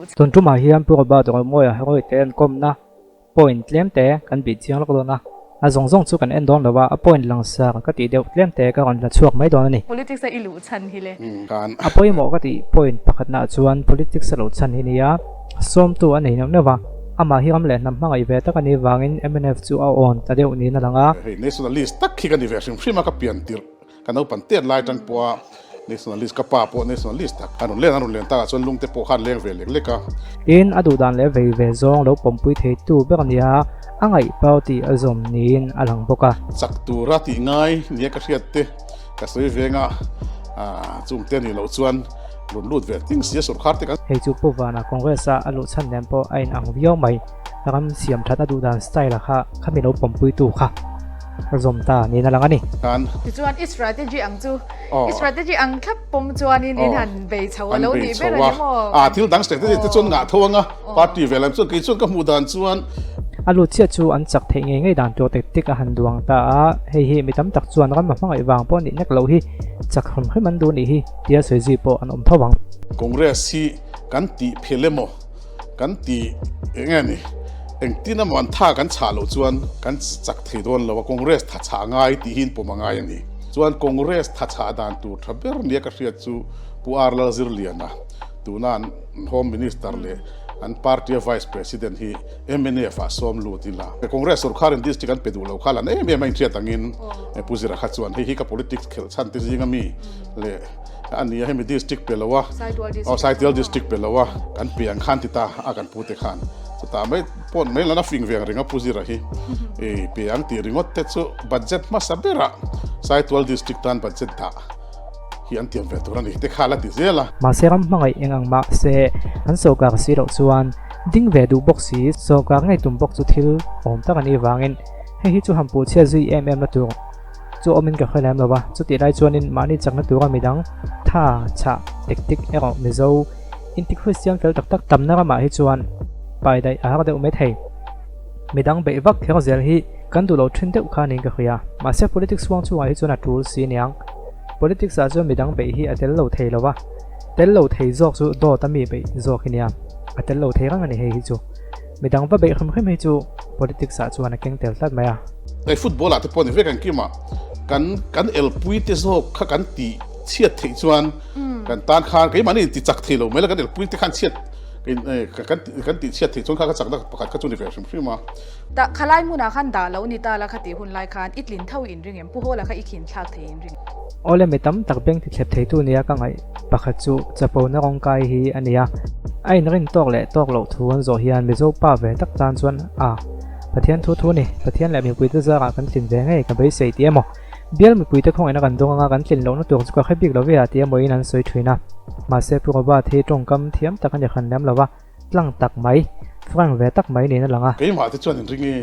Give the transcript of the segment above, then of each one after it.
Tun tumah hian Pu Robert Romawia Heroite en kawmna point tlem te kan bih chiang lawk dawn a, a zawng zawng chu kan en dawn lo a, a point langsar ka tih deuh tlem te ka rawn la chhuak mai dawn a ni. Politics a i luh chhan hi le. A pawimawh ka tih point pakhatnaah chuan politics a luh chhan hi nia, sawmtu a nei neuh neuh va, amah hi ram leh hnam hmangaih ve tak a nih vangin mnf chu a awn ta deuh niin a lang a. Hei nationalist tak hi ka ni ve hrim hrim a, ka pian tirh Ka naupan tet lai tan pawha nationalist ka pa pawh nationalist tak an rawn len an rawn len takah chuan lungte pawh khan leng ve lek lek a. Tin, a duhdan leh vei ve zawng lo pawmpui theitu ber a nia, a ngaih party a zawm niin a lang bawk a. Chak tura tih ngai nia ka hriat te ka sawi venga chungte a nih loh chuan rawn lut ve ting sia sawrkhar te kan. Hei chu Pu Vana Congress-a a luh chhan nen pawh a inang viau mai. Ram siam that a duhdan style-a kha khami lo pawmpuitu kha. A zawm ta niin a lang a ni. Kan. Tichuan i strategy ang chu i strategy ang thlap pawm chuanin in han bei chho a lo nih ber a ni maw? A thil dang strategy te chuan ngah tho anga party ve lam chuan kei chuan ka hmuh dan chuan. A lut chiah chu an chak theih ngei ngei dan tur tek tek a han duang ta a, hei hi mi tam tak chuan ram a hmangaih vang pawh nih nek loh hi chak hrim hrim an duh nih hi tia sawi zui pawh an awm tho ang. Congress hi kan tih phel emaw? Kan ti eng nge ni? Engtin emaw an tha kan chhah loh chuan kan chak thei dawn lo a, Congress tha chhah ngai tih hi inpawm a ngai a ni. Chuan Congress tha chhah dan tur tha ber nia ka hriat chu Pu R Lalzirliana, tuna an Home Minister leh an party a Vice President hi mnf ah sawm lut ila. Congress sorkharin district an pe duh lo kha lan em em a inhriat angin Pu Zira kha chuan hei hi ka politics khelh chhan te zinga mi leh A nia hemi district pe lo a, aw Saitual district pe lo a, kan pe ang khan ti ta a kan pute khan chutah mai pawh mai lan a fing veng reng a Pu Zira hi i pe ang tih ringawt te chu budget hmasa berah Saitual district tan budget dah hi an tiam ve tur a ni te kha la ti zel a. Mahse ram hmangaih eng ang mah se an sawrkar si loh chuan ding ve duh bawk si, sawrkar ngei tum bawk chu thil awm tak a nih vangin hei hi chu han puh chhiat zui em em na tur. Chu awmin ka hre lem lo va, chutih lai chuanin mahni chakna tura midang tha chhah tek tik erawh Mizo inti Kristian fel tak tak tamna ramah hi chuan pai daih a har deuh mai thei. Midang beih vak kher zel hi kan duh lo thin deuh kha niin ka hria. Mahse politics huang chungah hi chuan a tul si niang. Politics ah chuan midang beih hi a tel lo thei lo va, tel lo thei zawk chu dawt a mi beih zawk hi nia, a tel lo thei reng a ni hei hi chu. Midang va beih hrim hrim hi chu politics ah chuan a keng tel tlat mai a. Hei football ah te pawh ni vek ang kim a, kan kan elpui te zawk kha kan tih chhiat theih chuan kan tan khan keimahni in ti chak thei lo mai la kan elpui te khan chhiat kan kan tih chhiat theih chuan kha ka chakna pakhat kha chu ni ve hrim hrim a. Tah khalai hmunah khan dah lo ni ta la kha tih hun lai khan i tlin tho in ring em? Pu Hawla kha i khin thlak thei in ring. Awle mi tam tak beng ti thlep theitu nia ka ngaih. Pakhat chu chapona rawngkai hi a ni a, a inrin tawk leh tawk loh thu an zawh hian Mizo pa ve tak tan chuan a Pathian thu thu ni, Pathian leh mipuite zarah kan tlin ve ngei ka beisei tih emaw, bial mipuite khawngaihna kan dawng anga kan tlin lohna tur chu ka hre bik lo ve a tih emawin an sawi thin a. Mahse Pu Robert hi tawngkam thiam tak a ni hran lem lo va, tlang tak mai, frank ve tak mai niin a lang a. Keimah te chuan inring i,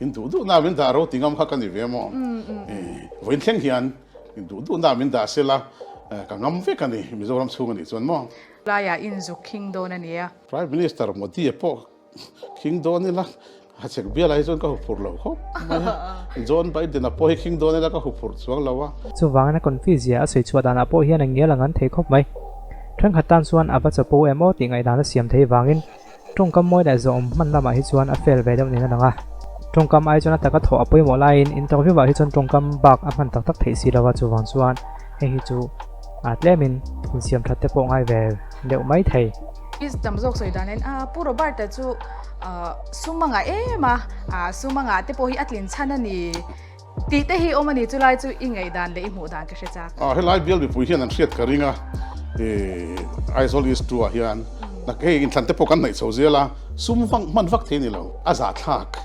in duh duhna min dah ro ti ngam kha ka ni ve maw? Vawiin thleng hian In duh duh na min dah sela ka ngam vek a ni Mizoram chhung a nih chuan maw. Laiah in zuk khing dawn a nia. Prime Minister Modi a pawh khing dawn ila Hachhek bialah hi chuan ka huphurh lo khawp mai a. John Biden a pawh hi khing dawn ila ka huphurh chuang lo a. Chuvangin a confi zia a sawi chhuah danah pawh hian a ngial a ngan thei khawp mai. Thenkhat tan chuan a va chapo em aw tih ngaihdan a siam thei vangin Tawngkam mawi leh zawhawm hman lamah hi chuan a fail ve deuh niin a lang a. Tawngkam ai chuan a taka thawh a pawimawh laiin interview ah hi chuan tawngkam bak a hman tak tak theih si lo a, chuvang chuan hei hi chu a tlemin insiam that te pawh ngai ve deuh mai thei. I tam zawk sawi dan in a Pu Robert-a chu sum a ngah em a, sum a ngah te pawh hi a tlin chhan a ni tih te hi awm a ni, chulai chu i ngaihdan leh i hmuh dan ka hre chak. Helai bial mipui hian an hriat ka ring a, Aizawl East 2 ah hian hei inthlan te pawh kan hnaih chho zel a, sum vang hman vak thei a ni lo, a zahthlak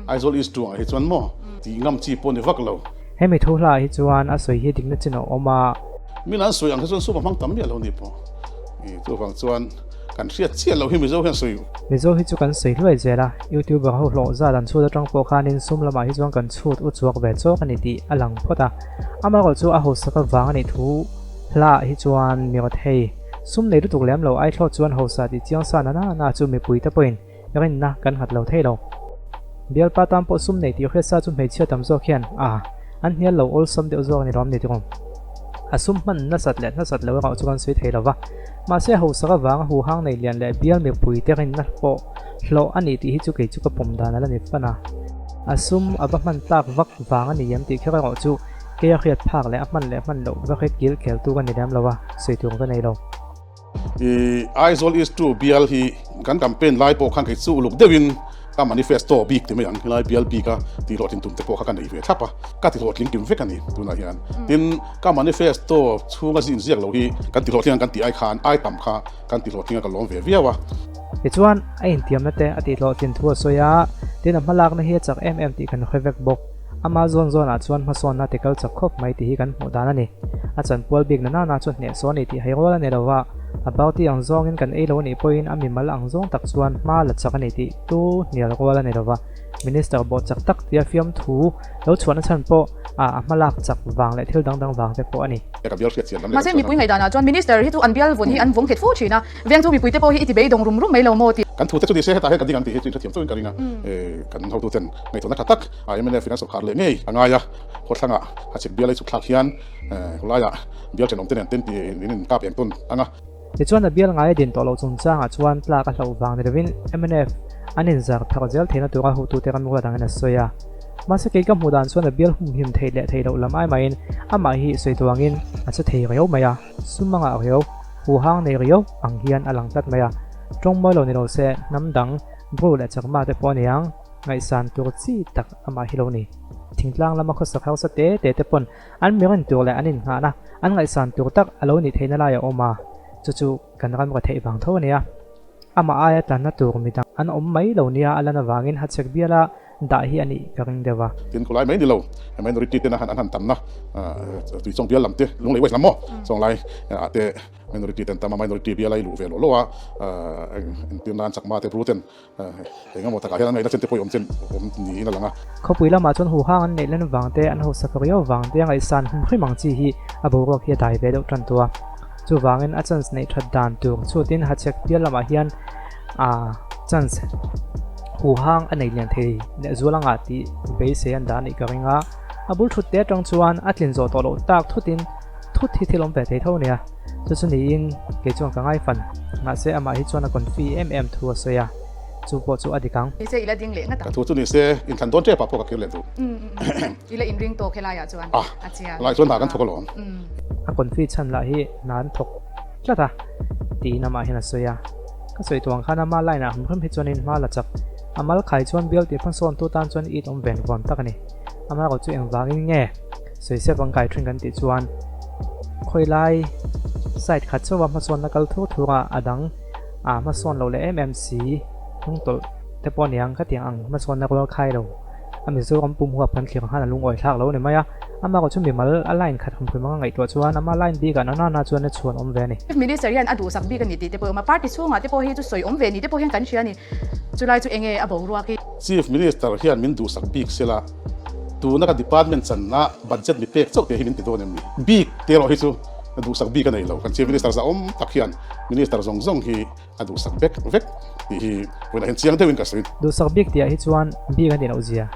Aizawl East 2 ah hi chuan maw tih ngam chi pawh ni vak lo. Hemi thu hla ah hi chuan a sawi hi dikna chin a awm a. Min an sawi ang hi chuan sum a hmang tam miah lo ni pawh, chuvang chuan Kan hriat chiah loh hi Mizo hian sawi. Mizo hi chu kan sawi hluai zel a, YouTuber ho hlawh zat an chhut atang pawh khanin sum lamah hi chuan kan chhut u chuak ve chawk a ni tih a lang phawt a. Amaherawh chu a hausak avang a nih thu hlaah hi chuan mi rawt hei, sum nei lutuk lem lo ai thlawt chuan hausa tih chiang sa na na na chu mipui te pawhin rinna kan nghat lo thei lo. Bialpa tan pawh sum nei tih hriat sa chu hmeichhia tam zawk hian a an hnial lo awlsam deuh zawk a ni lawm ni tirung. A sum hman nasat leh nasat lo erawh chu kan sawi thei lo va. Mahse hausak avanga huhang nei lian leh bial mipuite rinna pawh hlawh a ni tih hi chu kei chu ka pawm dan a la ni fan a. A sum a va hman tlak vak vang a ni em tih kher erawh chu kei a hriat phak leh a hman leh hman loh va hre kil kheltu ka ni lem lo a, sawi tur ka nei lo. I Aizawl East 2 bial hi kan campaign lai pawh khan kei chu uluk deuhin ka manifesto bik ti mai ang, helai bial bika tih hlawhtlin tum te pawh kha ka nei ve thlap a, ka ti hlawhtling kim vek a ni tunah hian. Tin, ka manifesto chhunga zin ziak lo hi kan ti hlawhtling ang kan tih ai khan ai tam kha kan ti hlawhtling a ka lawm ve viau a. Tichuan, a intiamna te a tih hlawhtlin thu a sawi a, tin a hmalakna hi a chak em em tih kan hre vek bawk. Ama zawn zawnah chuan hmasawnna ti kal chak khawp mai tih hi kan hmuh dan a ni. A chanpual bik na nana chu hnehsaw a ni tih hai rual a ni lo va, a party ang zawngin kan ei lo a nih pawhin a mimal ang zawng tak chuan hma la chak a ni tih tu hnial rual a ni lo va. Minister bawh chak tak tia fiamthu lo chhuahna chhan pawh a a hmalak chak vang leh thil dang dang vang te pawh a ni. Ka bial hriat chian lam leh Mahse mipui ngaihdanah chuan Minister hi chu an bial vawn hi an vawng nghet fo thin a, veng chu mipuite pawh hi i ti beidawng rum rum mai lo maw tih. Kan thute chu ni se hetah hian kan ding ang tih hi chu inhrethiam chauhin ka ring a, kan hotuten ngaihtuahna tha tak mnf in an sawrkhar leh ngei a ngai a, khawthlangah a chhip bial ei chhuk thlak hian khawlaiah bial thenawmte nen ten tih in inkap eng tawn ang a. Tichuan a bial ngai a din tawh loh chungchangah chuan tlak a hlauh vang ni lovin mnf an inzar thar zel theihna tura hotute ram ruat angin a sawi a. Mahse kei ka hmuh dan chuan a bial humhim theih leh theih loh lam ai maiin amah hi sawi tuangin a che thei riau mai a, sum a ngah riau, huhang nei riau ang hian a lang tlat mai a. Tawng mawi lo ni lo se hnam dang Bru leh Chakma te pawh a ni ang. Ngaihsan tur chi tak amah hi lo ni. Thingtlang lama khawsak harsa te te te pawn an mirin tur leh an innghahna an ngaihsan tur tak a lo nih theihna lai a awm a, chu chu kan ram ra theih vang tho a nia. Amah aia tlanna tur midang an awm mai lo nia a lan avangin hachhek biala dah hi a nih ka ring deuh a. Tin khulai mai ni lo, minority tena han an han tamna Tuichawng bial lam te, Lunglei West lam maw Chawnglai ah te minority ten tam a, minority biala i luh ve lawh lawh a, entir nan Chakma te Bru ten Eng emaw takah hian an ngaihna chen te pawh i awm chen awm niin a lang a. Khawpui lamah chuan huhang an neih len vang te, an hausak riau vang te a ngaihsan hum hrim ang chi hi a boruak hi a dai ve deuh tan tawh a. Chuvangin a chance neih that dan tur chutin hachhek pial lamah hian a chance huhang a nei lian thei leh zual anga tih beisei an dah anih ka ring a. A bul thut te atang chuan a tlin zawh tawh loh tak thutin Thut hi thil awm ve thei tho ania, chu chu niin kei chuan ka ngaifan, mahse amah hi chuan a confi em em thu a sawi a, chu pawh chu a dik ang. Nise i la ding leh ngat ang. Ka thu chu nise inthlan dawn tep ah pawh ka kir leh duh. I la inring tawk helai ah chuan a chiang. Helai chuan hna kan thawk alawm. A confi chhan lah hi hna an thawk tlat a tiin amah hian a sawi a, ka sawi tuang khan ama line ah hrim hrim hi chuanin hma la chak, a mal khai chuan bial tih hmasawn tu tan chuan it awm ven vawn tak a ni. Amaherawhchu chu engvangin nge? Sawisep an kai thin kan tih chuan khawilai side khat chauha hmasawnna kal thur thur a, a dang ah hmasawn loh leh em em si hnung tawlh te pawh aniang ka tiang ang hmasawnna rual khai lo a Mizoram pum huap kan thlir ang khan a lungawi thlak lo a ni mai a, amaherawhchu chu mimal a line khat hrim anga ngaihtuah chuan ama line bikah na nana chuan a chhuan awm ve a ni. Chief Minister hian a duhsak bik a ni tih te pawh a awm a, party chhungah te pawh hi chu sawi awm ve ni te pawh hian kan hria a ni, chulai chu enge a boruak hi. Chief Minister hian min duhsak bik sela. Tuna ka department channa budget mi pek chauh te hi min ti dawn em ni? Bik te erawh hi chu duhsak bik a nei lo. Kan Chief Minister zahawm tak hian Minister zawng zawng hi a duhsak vek vek tih hi vawiinah hian chiang deuhin ka sawi. Duhsak bik tihah hi chuan bik a nih loh zia,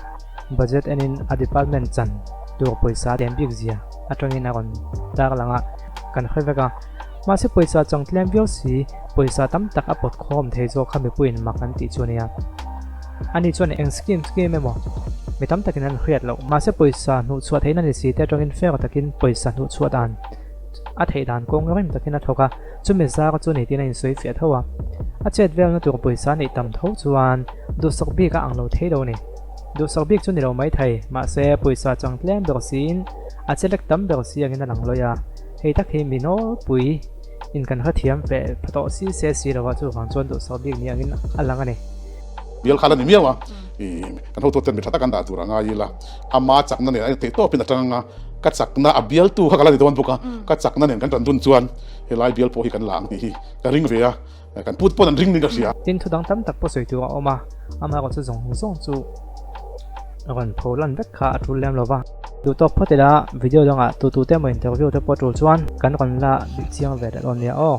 budget enin a department chan tur pawisa a tlem bik zia atangin a rawn tarlang a, kan hre vek a. Mahse pawisa chang tlem viau si, pawisa tam tak a pawt khawm thei zawk kha mipuiin mak an tih chu a nia. Ani chuan eng scheme scheme emaw mi tam takin an hriat loh. Mahse pawisa hnuhchhuah theihna ni si te atangin fair takin pawisa hnuhchhuah dan a theih dan kawng rim takin a thawk a, chumi zar chu ni tiin a insawi fiah tho a. A chet velna tur pawisa neih tam tho chuan duhsak bik a ang lo thei lo a ni. Duhsak bik chu ni lo mai thei, mahse pawisa chang tlem ber siin a chelek tam ber si angin a lang lawih a. Hei tak hi mi nawlpui in kan hrethiam fe pha tawh si se si lo a, chuvang chuan duhsak bik ni angin a lang a ni. Bial kha la ni miau a, kan hotu ten mi tha tak an dah tur a ngai ila, ama chakna nen a theih tawpin a tang anga, ka chakna a bialtu kha ka la ni dawn bawk a, ka chakna nen kan tan dun chuan helai bial pawh hi kan la ang tih hi ka ring ve a, kan put pawn an ring niin ka hria. Tin thu dang tam tak pawh sawi tur a awm a, amaherawh chu zawng zawng chu rawn pho lan vek kha a tul lem lo va. Duh tawk phawt ila video dangah tu tu te emaw interview te pawh tul chuan kan rawn la bih chiang ve leh dawn nia aw.